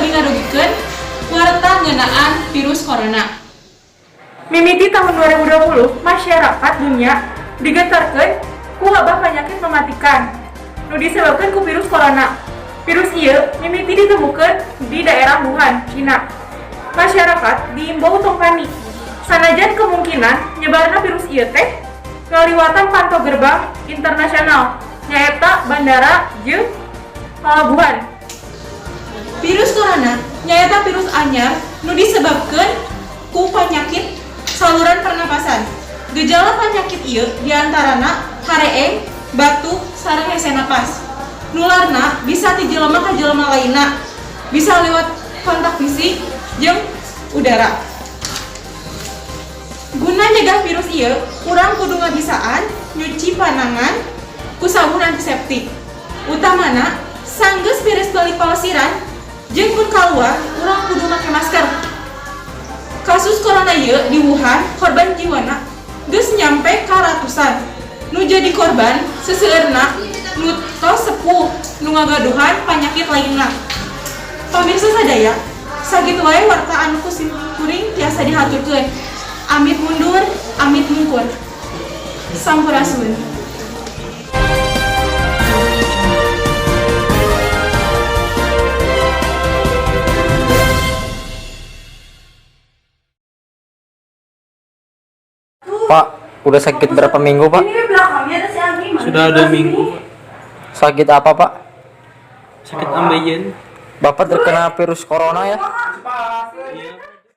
abdi ngadugikeun warta ngeunaan virus corona. Mimiti tahun 2020, masyarakat dunia digetarkeun ku wabah penyakit mematikan nu disebabkan ku virus corona. Virus ieu mimiti ditemukan di daerah Wuhan, Cina. Masyarakat diimbau tong panik. Sanajan kemungkinan nyebarna virus ieu teh ngaliwatan panto gerbang internasional, nyaeta bandara jeung pelabuhan. Virus corona nyaeta virus anyar nu disebabkeun ku penyakit saluran pernapasan. Gejala penyakit ieu diantarana hareeng, batuk, sareng hese napas. Nularna bisa ti jelema ka jelema lainna, bisa lewat kontak fisik jeung udara. Guna nyegah virus ieu, urang kudu ngabisaan nyuci panangan ku sabun antiseptik. Utamana, sanggeus beres balik palesiran jeung mun kaluar, urang kudu make masker. Kasus corona ieu di Wuhan, korban jiwana geus nyampe ka ratusan. Nu jadi korban seseueurna nu tos sepuh, nu ngagaduhan panyakit lainna. Pamirsa sadaya, sakitu wae warta anu ku sim kuring tiasa dihaturkeun. Amit mundur, amit mungkur. Sampurasun. Pak, udah sakit berapa minggu, Pak? Ini belakangnya ada si Anggi. Sudah 2 minggu, Pak. Sakit apa, Pak? Sakit ambeien. Bapak terkena virus corona ya?